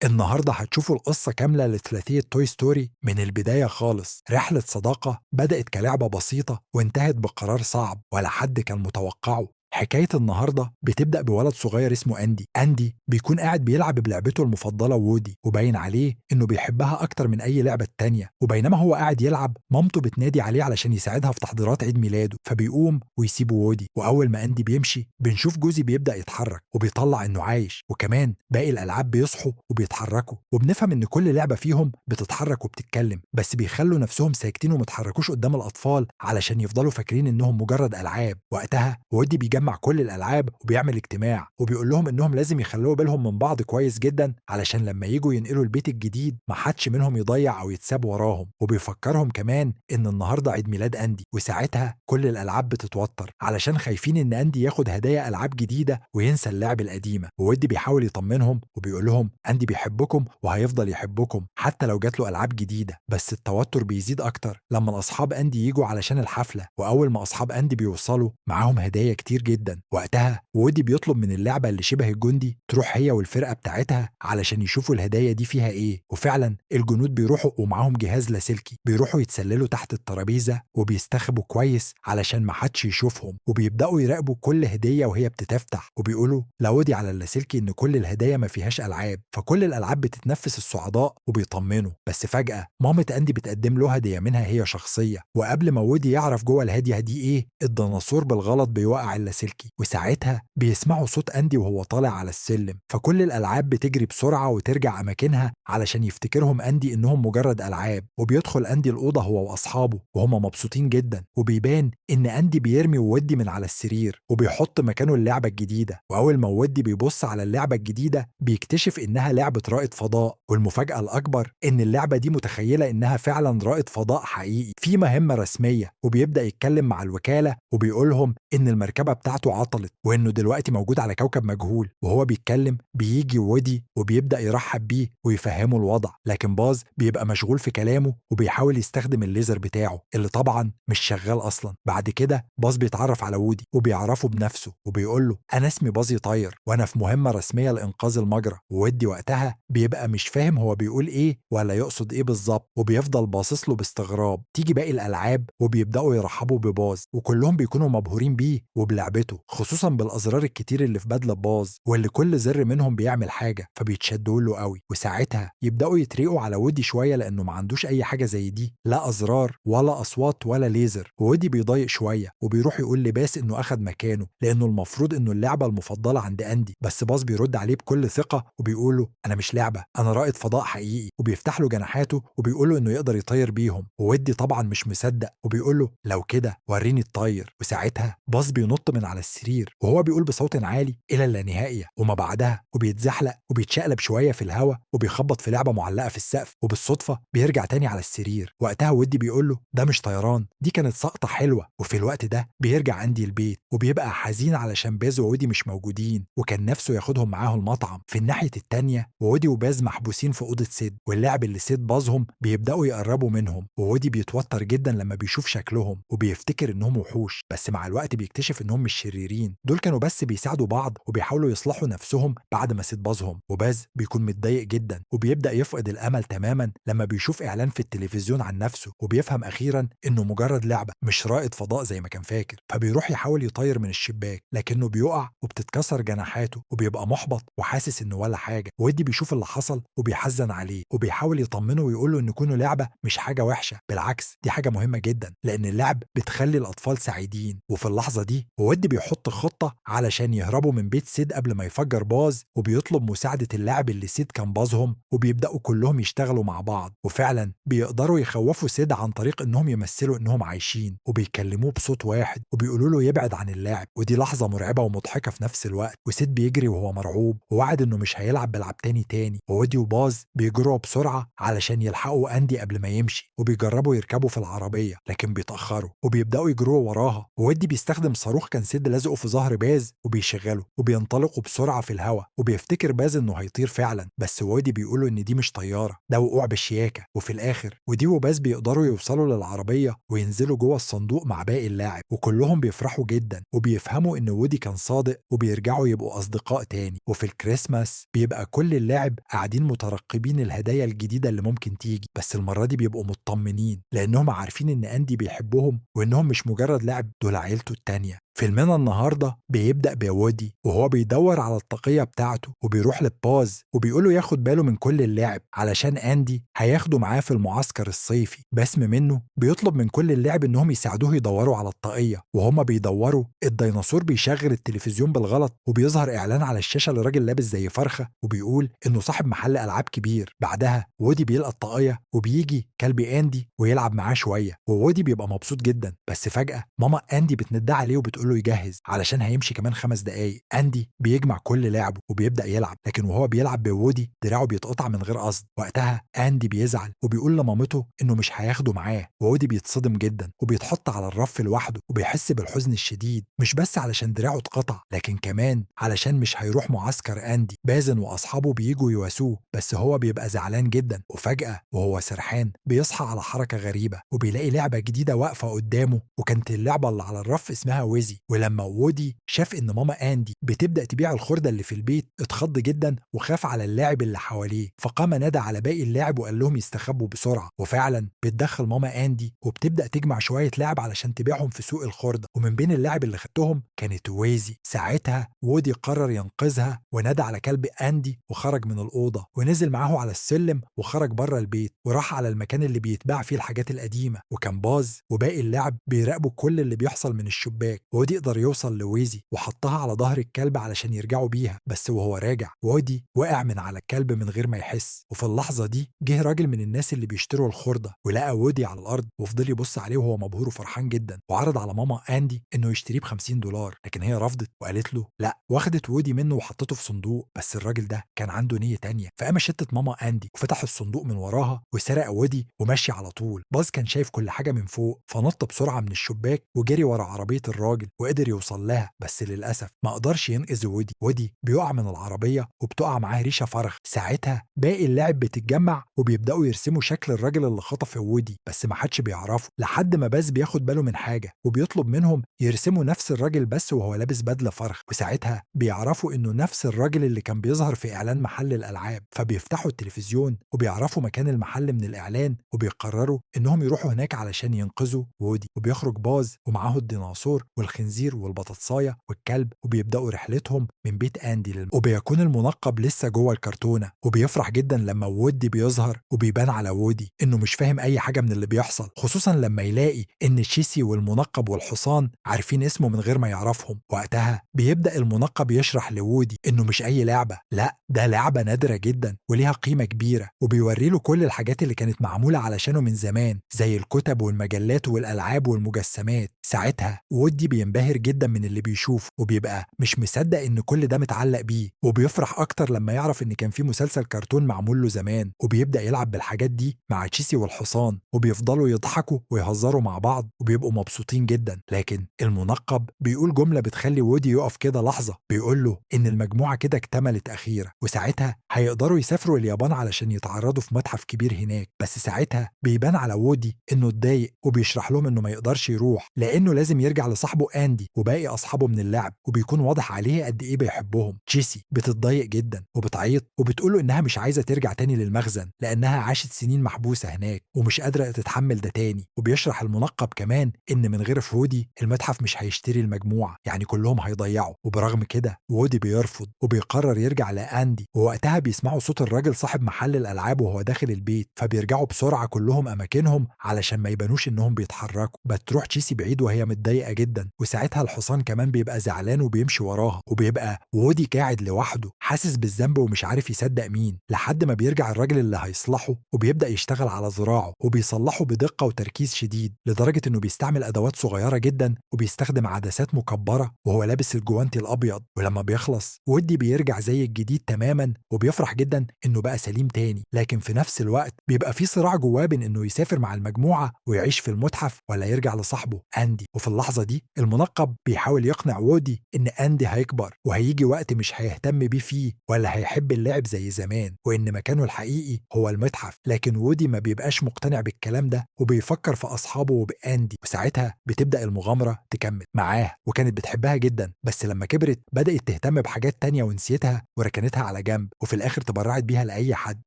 النهاردة هتشوفوا القصة كاملة لثلاثية Toy Story من البداية خالص. رحلة صداقة بدأت كلعبة بسيطة وانتهت بقرار صعب ولا حد كان متوقعه. حكاية النهاردة بتبدأ بولد صغير اسمه أندي. أندي بيكون قاعد بيلعب بلعبته المفضلة وودي، وباين عليه إنه بيحبها أكتر من أي لعبة تانية. وبينما هو قاعد يلعب مامته بتنادي عليه علشان يساعدها في تحضيرات عيد ميلاده، فبيقوم ويسيب وودي. وأول ما أندي بيمشي بنشوف جوزي بيبدأ يتحرك وبيطلع إنه عايش، وكمان باقي الألعاب بيصحوا وبيتحركوا، وبنفهم إن كل لعبة فيهم بتتحرك وبتتكلم، بس بيخلوا نفسهم ساكتين ومتحركوش قدام الأطفال علشان يفضلوا فاكرين إنهم مجرد ألعاب. وقتها وودي بيجمع كل الالعاب وبيعمل اجتماع وبيقول لهم انهم لازم يخلوا بالهم من بعض كويس جدا علشان لما يجوا ينقلوا البيت الجديد ما حدش منهم يضيع او يتساب وراهم. وبيفكرهم كمان ان النهارده عيد ميلاد اندي، وساعتها كل الالعاب بتتوتر علشان خايفين ان اندي ياخد هدايا العاب جديدة وينسى اللعب القديمة. وودي بيحاول يطمنهم وبيقول لهم اندي بيحبكم وهيفضل يحبكم حتى لو جات له العاب جديدة. بس التوتر بيزيد اكتر لما اصحاب اندي يجوا علشان الحفلة، واول ما اصحاب اندي بيوصلوا معاهم هدايا كتير جدا. وقتها وودي بيطلب من اللعبة اللي شبه الجندي تروح هي والفرقة بتاعتها علشان يشوفوا الهدايا دي فيها ايه. وفعلا الجنود بيروحوا ومعاهم جهاز لاسلكي، بيروحوا يتسللوا تحت الترابيزة وبيستخبوا كويس علشان ما حدش يشوفهم، وبيبداوا يراقبوا كل هديه وهي بتتفتح. وبيقولوا لودي على اللاسلكي ان كل الهدايا ما فيهاش العاب، فكل الالعاب بتتنفس الصعداء وبيطمنوا. بس فجاة مامة اندي بتقدم له هديه منها هي شخصية، وقبل ما وودي يعرف جوه الهدية دي ايه الديناصور بالغلط بيوقع اللاسلكي، وساعتها بيسمعوا صوت أندي وهو طالع على السلم. فكل الألعاب بتجري بسرعة وترجع أماكنها علشان يفتكرهم أندي إنهم مجرد ألعاب. وبيدخل أندي الأوضة هو وأصحابه وهم مبسوطين جدا، وبيبان إن أندي بيرمي وودي من على السرير وبيحط مكانه اللعبة الجديدة. وأول ما وودي بيبص على اللعبة الجديدة بيكتشف إنها لعبة رائد فضاء، والمفاجأة الأكبر إن اللعبة دي متخيلة إنها فعلا رائد فضاء حقيقي في مهمة رسمية. وبيبدأ يتكلم مع الوكالة وبيقولهم إن المركبة بتاعته عطلت وإنه دلوقتي موجود على كوكب مجهول. وهو بيتكلم بيجي وودي وبيبدأ يرحب بيه ويفهمه الوضع، لكن باز بيبقى مشغول في كلامه وبيحاول يستخدم الليزر بتاعه اللي طبعا مش شغال أصلا. بعد كده باز بيتعرف على وودي وبيعرفه بنفسه وبيقول له أنا اسمي باز يطير وأنا في مهمة رسمية لإنقاذ المجرى. وودي وقتها بيبقى مش فاهم هو بيقول إيه ولا يقصد إيه بالظبط، وبيفضل باصص له باستغراب. تيجي باقي الألعاب وبيبدأوا يرحبوا بباز، وكلهم بيكونوا مبهورين بيه وبلعبته، خصوصا بالازرار الكتير اللي في بدله باز واللي كل زر منهم بيعمل حاجة، فبيتشدوا له قوي. وساعتها يبداوا يتريقوا على وودي شوية لانه ما عندوش اي حاجة زي دي، لا ازرار ولا اصوات ولا ليزر. وودي بيضايق شوية وبيروح يقول لباس انه اخد مكانه لانه المفروض انه اللعبة المفضلة عند اندي، بس باز بيرد عليه بكل ثقة وبيقول له انا مش لعبه، انا رائد فضاء حقيقي، وبيفتح له جناحاته وبيقول له انه يقدر يطير بيهم. وودي طبعا مش مصدق وبيقول له لو كده وريني الطير. وساعتها باز بينط من على السرير وهو بيقول بصوت عالي الى اللانهائيه وما بعدها، وبيتزحلق وبيتشقلب شوية في الهواء وبيخبط في لعبه معلقه في السقف، وبالصدفه بيرجع تاني على السرير. وقتها ودي بيقول له ده مش طيران، دي كانت سقطه حلوة. وفي الوقت ده بيرجع اندي البيت وبيبقى حزين علشان باز وودي مش موجودين وكان نفسه ياخدهم معاه المطعم. في الناحية التانية وودي وباز محبوسين في اوضة سيد، واللاعب اللي سيد بازهم بيبداوا يقربوا منهم، وودي بيتوتر جدا لما بيشوف شكلهم وبيفتكر انهم وحوش، بس مع الوقت بيكتشف انهم مش شريرين، دول كانوا بس بيساعدوا بعض وبيحاولوا يصلحوا نفسهم بعد ما سيد بازهم. وباز بيكون متضايق جدا وبيبدأ يفقد الأمل تماما لما بيشوف إعلان في التلفزيون عن نفسه، وبيفهم أخيرا إنه مجرد لعبة مش رائد فضاء زي ما كان فاكر. فبيروح يحاول يطير من الشباك لكنه بيقع وبتتكسر جناحاته وبيبقى محبط وحاسس إنه ولا حاجة. وودي بيشوف اللي حصل وبيحزن عليه وبيحاول يطمنه ويقول له إن كونه لعبة مش حاجة وحشة، بالعكس دي حاجة مهمة جدا لأن اللعب بتخلي الأطفال سعيدين. وفي اللحظة دي وودي بيحط خطة علشان يهربوا من بيت سيد قبل ما يفجر باز، وبيطلب مساعدة اللاعب اللي سيد كان بازهم، وبيبدأوا كلهم يشتغلوا مع بعض. وفعلا بيقدروا يخوفوا سيد عن طريق انهم يمثلوا انهم عايشين وبيكلموه بصوت واحد وبيقولوا له يبعد عن اللاعب. ودي لحظة مرعبة ومضحكة في نفس الوقت. وسيد بيجري وهو مرعوب ووعد انه مش هيلعب بلعب تاني. وودي وباز بيجروا بسرعة علشان يلحقوا اندي قبل ما يمشي، وبيجربوا يركبوا في العربية لكن بيتأخروا وبيبدأوا يجروا وراها. وودي بيستخدم صاروخ كان سيد لازقه في ظهر باز وبيشغله وبينطلقوا بسرعة في الهواء، وبيفتكر باز انه هيطير فعلا، بس وودي بيقوله ان دي مش طيارة، ده وقوع بشياكه. وفي الاخر ودي وباز بيقدروا يوصلوا للعربية وينزلوا جوه الصندوق مع باقي اللاعب، وكلهم بيفرحوا جدا وبيفهموا ان وودي كان صادق وبيرجعوا يبقوا اصدقاء تاني. وفي الكريسماس بيبقى كل اللاعب قاعدين مترقبين الهدايا الجديدة اللي ممكن تيجي، بس المرة دي بيبقوا مطمنين لانهم عارفين ان اندي بيحبهم وانهم مش مجرد لعب، دول عيلته التانية. فيلمنا النهارده بيبدأ بودي وهو بيدور على الطاقية بتاعته، وبيروح لباز وبيقوله ياخد باله من كل اللعب علشان أندي هياخده معاه في المعسكر الصيفي. باسم منه بيطلب من كل اللعب انهم يساعدوه يدوروا على الطاقية، وهما بيدوروا الديناصور بيشغل التلفزيون بالغلط وبيظهر إعلان على الشاشة لراجل لابس زي فرخة وبيقول إنه صاحب محل ألعاب كبير. بعدها وودي بيلقى الطاقية وبيجي كلب أندي ويلعب معاه شوية، وودي بيبقى مبسوط جدا، بس فجأة ماما أندي بتندى عليه وبتقول له يجهز علشان هيمشي كمان 5 دقايق. اندي بيجمع كل لعبه وبيبدا يلعب، لكن وهو بيلعب بوودي دراعه بيتقطع من غير قصد. وقتها اندي بيزعل وبيقول لمامته انه مش هياخده معاه، وودي بيتصدم جدا وبيتحط على الرف لوحده وبيحس بالحزن الشديد، مش بس علشان دراعه اتقطع لكن كمان علشان مش هيروح معسكر اندي. بازن واصحابه بييجوا يواسوه بس هو بيبقى زعلان جدا. وفجأة وهو سرحان بيصحى على حركة غريبة وبيلاقي لعبة جديدة واقفة قدامه، وكانت اللعبة اللي على الرف اسمها ويزي. ولما وودي شاف ان ماما اندي بتبدا تبيع الخردة اللي في البيت اتخض جدا وخاف على اللاعب اللي حواليه، فقام نادى على باقي اللاعب وقال لهم يستخبوا بسرعة. وفعلا بتدخل ماما اندي وبتبدا تجمع شوية لعب علشان تبيعهم في سوق الخردة، ومن بين اللاعب اللي خدتهم كانت ويزي. ساعتها وودي قرر ينقذها ونادى على كلب اندي وخرج من الاوضة ونزل معاه على السلم وخرج بره البيت وراح على المكان اللي بيتباع فيه الحاجات القديمة، وكان باز وباقي اللاعب بيراقبوا كل اللي بيحصل من الشباك. وودي يقدر يوصل لويزي وحطها على ظهر الكلب علشان يرجعوا بيها، بس وهو راجع وودي وقع من على الكلب من غير ما يحس. وفي اللحظة دي جه راجل من الناس اللي بيشتروا الخردة ولقى وودي على الأرض وفضل يبص عليه وهو مبهور وفرحان جدا، وعرض على ماما أندي إنه يشتريه ب$50، لكن هي رفضت وقالت له لا، واخدت وودي منه وحطته في صندوق. بس الراجل ده كان عنده نية تانية، فقام شتت ماما أندي وفتح الصندوق من وراها وسرق وودي ومشي على طول. باز كان شايف كل حاجة من فوق، فنط بسرعة من الشباك وجري ورا عربية الراجل وقدر يوصل لها، بس للأسف ما قدرش ينقذ وودي. وودي بيقع من العربية وبتقع معاه ريشة فرخ. ساعتها باقي اللاعب بتتجمع وبيبدأوا يرسموا شكل الراجل اللي خطف وودي، بس ما حدش بيعرفه لحد ما باز بياخد باله من حاجة وبيطلب منهم يرسموا نفس الراجل بس وهو لابس بدلة فرخ، وساعتها بيعرفوا انه نفس الراجل اللي كان بيظهر في إعلان محل الألعاب. فبيفتحوا التلفزيون وبيعرفوا مكان المحل من الإعلان وبيقرروا انهم يروحوا هناك علشان ينقذوا وودي. وبيخرج باز ومعاه الديناصور والخنزير والبطاطساية والكلب وبيبدأوا رحلتهم من بيت أندي وبيكون المنقب لسه جوه الكرتونة، وبيفرح جدا لما وودي بيظهر وبيبان على وودي انه مش فاهم اي حاجة من اللي بيحصل، خصوصا لما يلاقي ان تشيسي والمنقب والحصان عارفين اسمه من غير ما يعرفهم. وقتها بيبدأ المنقب يشرح لوودي انه مش اي لعبة، لا ده لعبة نادرة جدا وليها قيمة كبيرة، وبيوري له كل الحاجات اللي كانت معمولة علشانه من زمان زي الكتب والمجلات والألعاب والمجسمات. ساعتها وودي بينبهر جدا من اللي بيشوفه وبيبقى مش مصدق ان كل ده متعلق بيه، وبيفرح اكتر لما يعرف ان كان في مسلسل كرتون معمول له زمان، وبيبدأ يلعب بالحاجات دي مع تشيسي والحصان وبيفضلوا يضحكوا ويهزروا مع بعض وبيبقوا مبسوطين جدا. لكن المنقب بيقول جملة بتخلي وودي يقف كده لحظة، بيقول له ان المجموعة كده اكتملت أخيرا، وساعتها هيقدروا يسافروا اليابان علشان يتعرضوا في متحف كبير هناك. بس ساعتها بيبان على وودي انه اتضايق وبيشرح لهم انه ما يقدرش يروح لانه لازم يرجع لصاحبه اندي وباقي اصحابه من اللعب، وبيكون واضح عليه قد ايه بيحبهم. تشيسي بتتضايق جدا وبتعيط وبتقول له انها مش عايزه ترجع تاني للمخزن لانها عاشت سنين محبوسة هناك ومش قادرة تتحمل ده تاني. وبيشرح المنقب كمان ان من غير وودي المتحف مش هيشتري المجموعة، يعني كلهم هيضيعوا. وبرغم كده وودي بيرفض وبيقرر يرجع لاندي، ووقتها بيسمعوا صوت الراجل صاحب محل الالعاب وهو داخل البيت، فبيرجعوا بسرعة كلهم اماكنهم علشان ما يبانوش انهم بيتحركوا. بتروح تشيسي بعيد وهي متضايقة جدا، وساعتها الحصان كمان بيبقى زعلان وبيمشي وراها، وبيبقى وودي قاعد لوحده حاسس بالذنب ومش عارف يصدق مين، لحد ما بيرجع الراجل اللي هيصلحه وبيبدأ يشتغل على ذراعه وبيصلحه بدقة وتركيز شديد، لدرجة انه بيستعمل ادوات صغيرة جدا وبيستخدم عدسات مكبره وهو لابس الجوانتي الابيض. ولما بيخلص وودي بيرجع زي الجديد تماما وبيفرح جدا انه بقى سليم تاني، لكن في نفس الوقت بيبقى في صراع جواه بين انه يسافر مع المجموعة ويعيش في المتحف ولا يرجع لصاحبه اندي. وفي اللحظة دي المنقب المنقب بيحاول يقنع وودي إن أندي هيكبر وهيجي وقت مش هيهتم بيه فيه ولا هيحب اللعب زي زمان، وإن مكانه الحقيقي هو المتحف. لكن وودي ما بيبقاش مقتنع بالكلام ده وبيفكر في أصحابه وبأندي، وساعتها بتبدأ المغامرة تكمل معاه. وكانت بتحبها جدا، بس لما كبرت بدأت تهتم بحاجات تانية ونسيتها وركنتها على جنب، وفي الآخر تبرعت بيها لأي حد.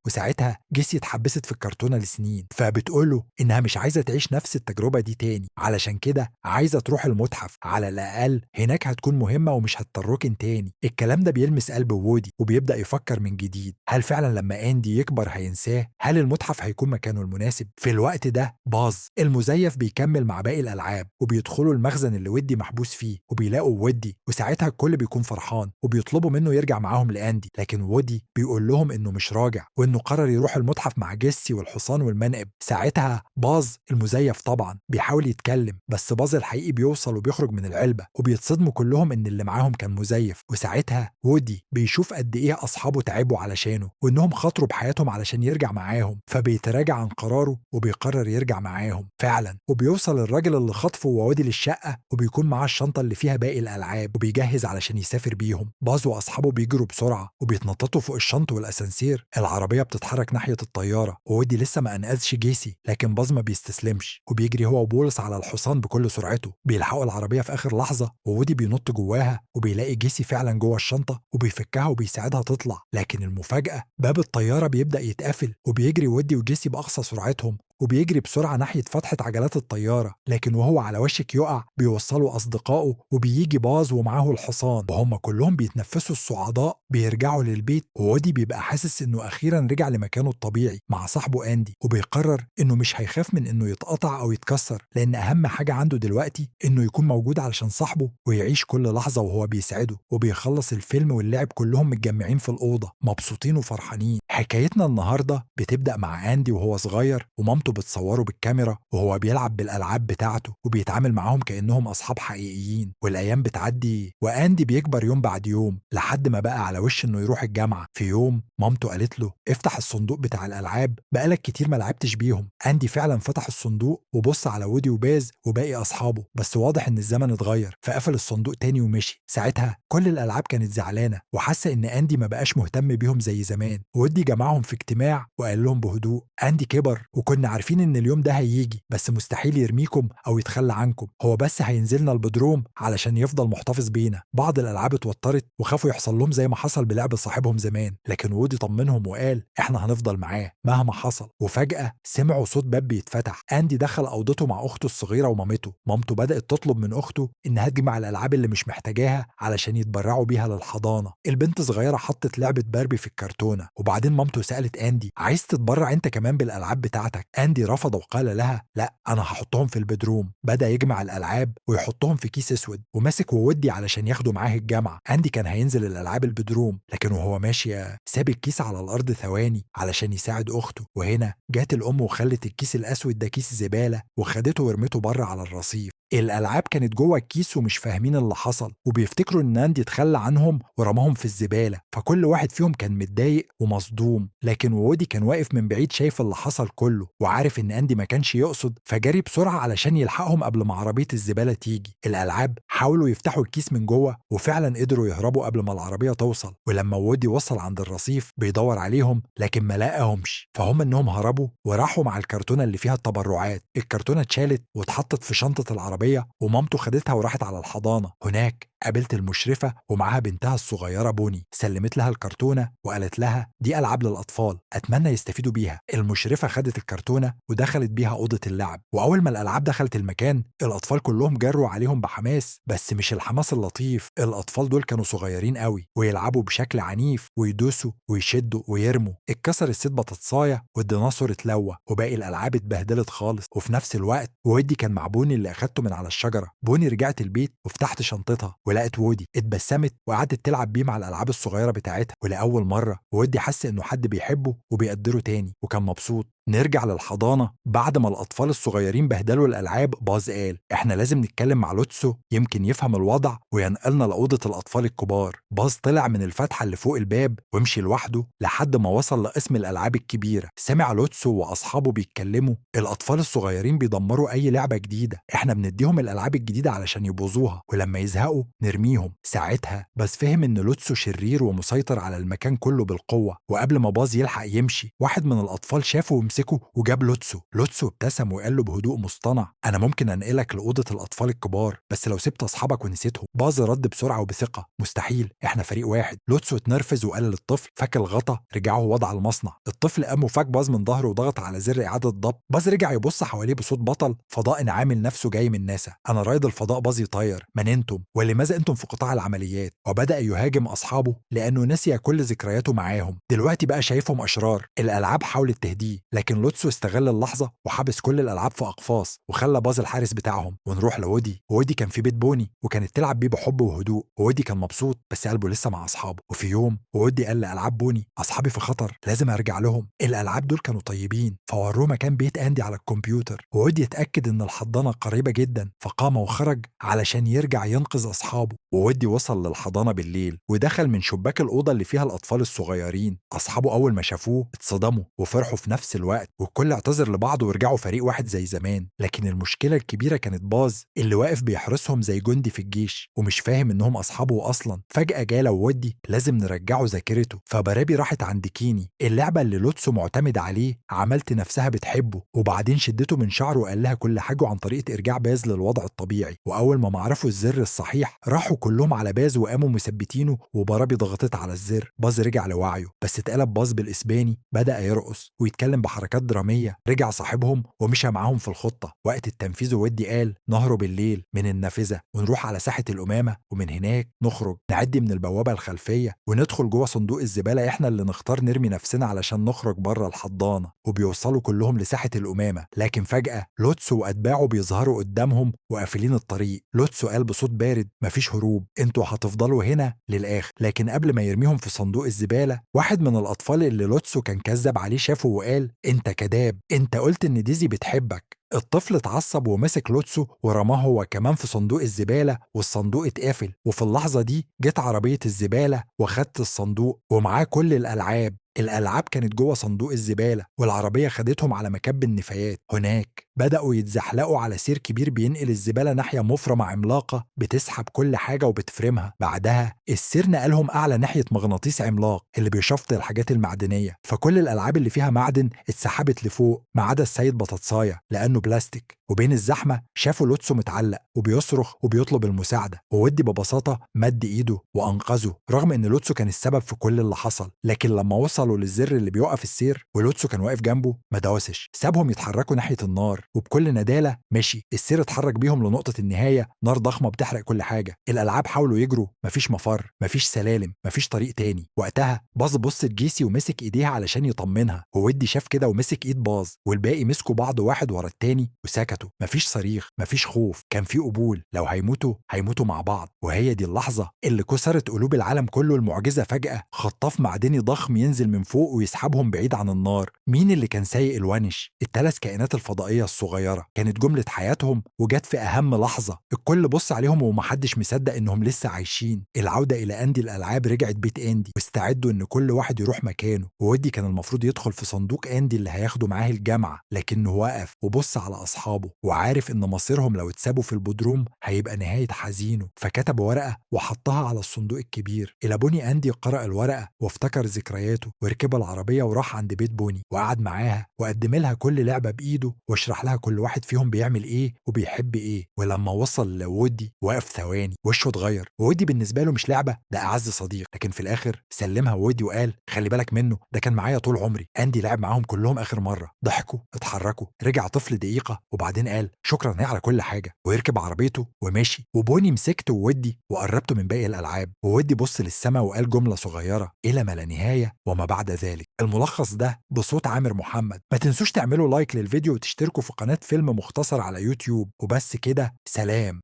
وساعتها جيسي اتحبست في الكرتونة لسنين، فبتقوله إنها مش عايزة تعيش نفس التجربة دي تاني، علشان كده عايزة تروح المتحف، على الأقل هناك هتكون مهمة ومش هتتركن تاني. الكلام ده بيلمس قلب وودي وبيبدأ يفكر من جديد، هل فعلا لما أندي يكبر هينساه؟ هل المتحف هيكون مكانه المناسب؟ في الوقت ده باز المزيف بيكمل مع باقي الألعاب وبيدخلوا المخزن اللي ودي محبوس فيه وبيلاقوا ودي، وساعتها الكل بيكون فرحان وبيطلبوا منه يرجع معاهم لأندي. لكن وودي بيقول لهم إنه مش راجع وإنه قرر يروح المتحف مع جيسي والحصان والمنقب. ساعتها باز المزيف طبعا بيحاول يتكلم، بس باز الحقيقي بيوصل وبيخرج من العلبة وبيتصدموا كلهم إن اللي معاهم كان مزيف. وساعتها وودي بيشوف قد إيه أصحابه تعبوا علشانه وإنهم خاطروا بحياتهم علشان يرجع معاهم، فبيتراجع عن قراره وبيقرر يرجع معاهم فعلا. وبيوصل الراجل اللي خطفه وودي للشقة وبيكون معاه الشنطة اللي فيها باقي الألعاب وبيجهز علشان يسافر بيهم. باز وأصحابه بيجروا بسرعة وبيتنططوا فوق الشنط والأسانسير. العربية بتتحرك ناحية الطيارة وودي لسه ما أنقذش جيسي، لكن باز ما بيستسلمش وبيجري هو وبولس على الحصان بكل سرعته. بيلحقوا العربية في آخر لحظة وودي بينط جواها وبيلاقي جيسي فعلا جوه الشنطة وبيفكها وبيساعدها تطلع. لكن المفاجأة باب الطيارة بيبدأ يتقفل وبيجري ودي وجيسي بأقصى سرعتهم وبيجري بسرعة ناحية فتحة عجلات الطيارة، لكن وهو على وشك يقع بيوصلوا أصدقائه وبيجي باز ومعاه الحصان وهم كلهم بيتنفسوا الصعداء. بيرجعوا للبيت وودي بيبقى حاسس إنه أخيرا رجع لمكانه الطبيعي مع صاحبه أندي، وبيقرر إنه مش هيخاف من إنه يتقطع أو يتكسر، لأن أهم حاجة عنده دلوقتي إنه يكون موجود علشان صاحبه ويعيش كل لحظة وهو بيسعده. وبيخلص الفيلم واللعب كلهم متجمعين في الأوضة مبسوطين وفرحانين. حكايتنا النهاردة بتبدأ مع أندي وهو صغير ومامته بتصوره بالكاميرا وهو بيلعب بالألعاب بتاعته وبيتعامل معاهم كأنهم أصحاب حقيقيين. والأيام بتعدي وأندي بيكبر يوم بعد يوم لحد ما بقى على وش إنه يروح الجامعة. في يوم مامته قالت له افتح الصندوق بتاع الألعاب، بقالك كتير ما لعبتش بيهم. أندي فعلا فتح الصندوق وبص على وودي وباز وباقي أصحابه، بس واضح إن الزمن اتغير فقفل الصندوق تاني ومشي. ساعتها كل الألعاب كانت زعلانة وحاسة إن أندي ما بقاش مهتم بيهم زي زمان. وودي جمعهم في اجتماع وقال لهم بهدوء أندي كبر وكنا عارفين إن اليوم ده هيجي، بس مستحيل يرميكم أو يتخلى عنكم، هو بس هينزلنا البدروم علشان يفضل محتفظ بينا. بعض الألعاب اتوترت وخافوا يحصل لهم زي ما حصل بلعب صاحبهم زمان، لكن وودي طمنهم وقال إحنا هنفضل معاه مهما حصل. وفجأة سمعوا صوت باب بيتفتح. أندي دخل أوضته مع أخته الصغيرة ومامته. مامته بدأت تطلب من أخته إنها تجمع الألعاب اللي مش محتاجاها علشان يتبرعوا بيها للحضانة. البنت صغيرة حطت لعبة باربي في الكرتونة، وبعدين مامته سألت أندي عايز تتبرع أنت كمان بالألعاب بتاعتك؟ أندي رفض وقال لها لا أنا هحطهم في البدروم. بدأ يجمع الألعاب ويحطهم في كيس أسود وماسك وودي علشان ياخده معاه الجامعة. أندي كان هينزل الألعاب البدروم، لكن وهو ماشي ساب الكيس على الأرض ثواني علشان يساعد أخته. وهنا جات الأم وخلت الكيس الأسود ده كيس زبالة وخدته ورمته بره على الرصيف. الألعاب كانت جوه الكيس ومش فاهمين اللي حصل وبيفتكروا إن أندي اتخلى عنهم ورماهم في الزبالة، فكل واحد فيهم كان متضايق ومصدوم. لكن وودي كان واقف من بعيد شايف اللي حصل كله وعارف إن أندي ما كانش يقصد، فجري بسرعة علشان يلحقهم قبل ما عربية الزبالة تيجي. الألعاب حاولوا يفتحوا الكيس من جوه وفعلا قدروا يهربوا قبل ما العربية توصل. ولما وودي وصل عند الرصيف بيدور عليهم لكن ما لقاهمش، فهم إنهم هربوا وراحوا مع الكرتونة اللي فيها التبرعات. الكرتونة اتشالت واتحطت في شنطة العربية ومامته خدتها وراحت على الحضانة. هناك قابلت المشرفة ومعاها بنتها الصغيرة بوني، سلمت لها الكرتونة وقالت لها دي ألعاب للأطفال أتمنى يستفيدوا بيها. المشرفة خدت الكرتونة ودخلت بيها أوضة اللعب، وأول ما الألعاب دخلت المكان الأطفال كلهم جروا عليهم بحماس، بس مش الحماس اللطيف. الأطفال دول كانوا صغيرين قوي ويلعبوا بشكل عنيف ويدوسوا ويشدوا ويرموا. اتكسر الست بطاطساية والديناصور اتلوى وباقي الألعاب اتبهدلت خالص. وفي نفس الوقت وودي كان مع بوني اللي أخدته من على الشجرة. بوني رجعت البيت وفتحت شنطتها ولقت وودي، اتبسمت وقعدت تلعب بيه مع الألعاب الصغيرة بتاعتها. ولأول مرة وودي حس إنه حد بيحبه وبيقدره تاني، وكان مبسوط. نرجع للحضانة بعد ما الأطفال الصغيرين بهدلوا الألعاب. باز قال إحنا لازم نتكلم مع لوتسو، يمكن يفهم الوضع وينقلنا لأوضة الأطفال الكبار. باز طلع من الفتحة اللي فوق الباب ومشي لوحده لحد ما وصل لقسم الألعاب الكبيرة. سمع لوتسو وأصحابه بيتكلموا، الأطفال الصغيرين بيدمروا أي لعبة جديدة، إحنا بنديهم الألعاب الجديدة علشان يبوظوها ولما يزهقوا نرميهم. ساعتها بس فهم إن لوتسو شرير ومسيطر على المكان كله بالقوة. وقبل ما باز يلحق يمشي واحد من الأطفال شافه ومسكه وجاب لوتسو. لوتسو ابتسم وقال له بهدوء مصطنع، أنا ممكن أنقلك لأوضة الأطفال الكبار بس لو سبت أصحابك ونسيتهم. باز رد بسرعة وبثقة، مستحيل، إحنا فريق واحد. لوتسو اتنرفز وقال للطفل فك الغطا رجعه وضع المصنع. الطفل قام وفك باز من ظهره وضغط على زر إعادة الضبط. باز رجع يبص حواليه بصوت بطل فضاء عامل نفسه جاي من ناسا، أنا رائد الفضاء باز يطير، من أنتم ولماذا أنتم في قطاع العمليات؟ وبدأ يهاجم أصحابه لأنه نسي كل ذكرياته معاهم، دلوقتي بقى شايفهم أشرار. الألعاب حاولت تهديه لكن لوتسو استغل اللحظة وحبس كل الألعاب في أقفاص وخلى باز الحارس بتاعهم. ونروح لودي. وودي كان في بيت بوني وكانت تلعب بيه بحب وهدوء. وودي كان مبسوط بس قلبه لسه مع أصحابه. وفي يوم وودي قال لألعاب بوني، أصحابي في خطر، لازم أرجع لهم. الألعاب دول كانوا طيبين فوروه مكان بيت أندي على الكمبيوتر. وودي اتأكد إن الحضانة قريبة جدا فقام وخرج علشان يرجع ينقذ أصحابه. وودي وصل للحضانة بالليل ودخل من شباك الأوضة اللي فيها الأطفال الصغيرين. أصحابه أول ما شافوه اتصدموا وفرحوا في نفس الوقت، والكل اعتذر لبعض ورجعوا فريق واحد زي زمان. لكن المشكلة الكبيرة كانت باز اللي واقف بيحرسهم زي جندي في الجيش ومش فاهم إنهم أصحابه أصلا. فجأة جاله وودي لازم نرجعه ذاكرته. فبرابي راحت عند كيني، اللعبة اللي لوتسو معتمد عليه، عملت نفسها بتحبه وبعدين شدته من شعره وقال لها كل حاجة عن طريقة إرجاع باز للوضع الطبيعي. وأول ما معرفوا الزر الصحيح راحوا كلهم على باز وقاموا مثبتينه، وبرابي ضغطت على الزر. باز رجع لوعيه بس اتقلب باز بالإسباني، بدأ يرقص ويتكلم بحركات درامية. رجع صاحبهم ومشى معاهم في الخطة. وقت التنفيذ ودي قال نهرب بالليل من النافذة ونروح على ساحة الأمامة، ومن هناك نخرج نعدي من البوابة الخلفية وندخل جوه صندوق الزبالة، احنا اللي نختار نرمي نفسنا علشان نخرج بره الحضانة. وبيوصلوا كلهم لساحة الأمامة، لكن فجأة لوتسو وأتباعه بيظهروا قدامهم وقافلين الطريق. لوتسو قال بصوت بارد، مفيش هروب، انتوا هتفضلوا هنا للآخر. لكن قبل ما يرميهم في صندوق الزبالة واحد من الأطفال اللي لوتسو كان كذب عليه شافه وقال انت كذاب، انت قلت ان ديزي بتحبك. الطفل اتعصب ومسك لوتسو ورماه هو كمان في صندوق الزبالة، والصندوق اتقفل. وفي اللحظة دي جت عربية الزبالة وخدت الصندوق ومعاه كل الألعاب. الألعاب كانت جوه صندوق الزبالة والعربية خدتهم على مكب النفايات. هناك بدأوا يتزحلقوا على سير كبير بينقل الزبالة ناحية مفرمة عملاقة بتسحب كل حاجة وبتفرمها. بعدها السير نقلهم أعلى ناحية مغناطيس عملاق اللي بيشفط الحاجات المعدنية، فكل الألعاب اللي فيها معدن اتسحبت لفوق ما عدا السيد بطاطساية لأنه بلاستيك. وبين الزحمة شافوا لوتسو متعلق وبيصرخ وبيطلب المساعدة، وودي ببساطة مد إيده وأنقذه رغم إن لوتسو كان السبب في كل اللي حصل. لكن لما وصلوا للزر اللي بيوقف السير ولوتسو كان واقف جنبه ما دوسش، سابهم يتحركوا ناحية النار، وبكل ندالة مشي. السير اتحرك بيهم لنقطة النهاية، نار ضخمة بتحرق كل حاجة. الألعاب حاولوا يجروا، مفيش مفر، مفيش سلالم، مفيش طريق تاني. وقتها باز بص لجيسي ومسك إيديها علشان يطمنها، وودي شاف كده ومسك إيد باز، والباقي مسكوا بعض واحد ورا التاني وسكتوا. مفيش صريخ، مفيش خوف، كان في قبول، لو هيموتوا هيموتوا مع بعض. وهي دي اللحظة اللي كسرت قلوب العالم كله. المعجزة فجأة خطاف معدني ضخم ينزل من فوق ويسحبهم بعيد عن النار. مين اللي كان سايق الونش؟ الثلاث كائنات الفضائية الصغيرة. كانت جملة حياتهم وجت في أهم لحظة. الكل بص عليهم ومحدش مصدق إنهم لسه عايشين. العودة إلى أندي الألعاب رجعت بيت أندي، واستعدوا إن كل واحد يروح مكانه. وودي كان المفروض يدخل في صندوق أندي اللي هياخده معاه الجامعة، لكنه وقف وبص على أصحابه وعارف إن مصيرهم لو اتسابوا في البدروم هيبقى نهاية حزينه. فكتب ورقة وحطها على الصندوق الكبير. إلى بوني أندي قرأ الورقة وافتكر ذكرياته وركب العربية وراح عند بيت بوني وقعد معاها وقدم لها كل لعبة بإيده واشرح لها كل واحد فيهم بيعمل إيه وبيحب إيه. ولما وصل لودي وقف ثواني، وشه اتغير. وودي بالنسبة له مش لعبة، ده أعز صديق. لكن في الآخر سلمها وودي وقال خلي بالك منه، ده كان معايا طول عمري. أندي لعب معاهم كلهم آخر مرة، ضحكوا اتحركوا، رجع طفل دقيقة وبعدين قال شكرا على كل حاجة، ويركب عربيته وماشي. وبوني مسكته وودي وقربته من باقي الألعاب، وودي بص للسما وقال جملة صغيرة إلى ما لا نهاية وما بعد ذلك. الملخص ده بصوت عامر محمد. ما تنسوش تعملوا لايك للفيديو وتشتركوا في قناة فيلم مختصر على يوتيوب. وبس كده، سلام.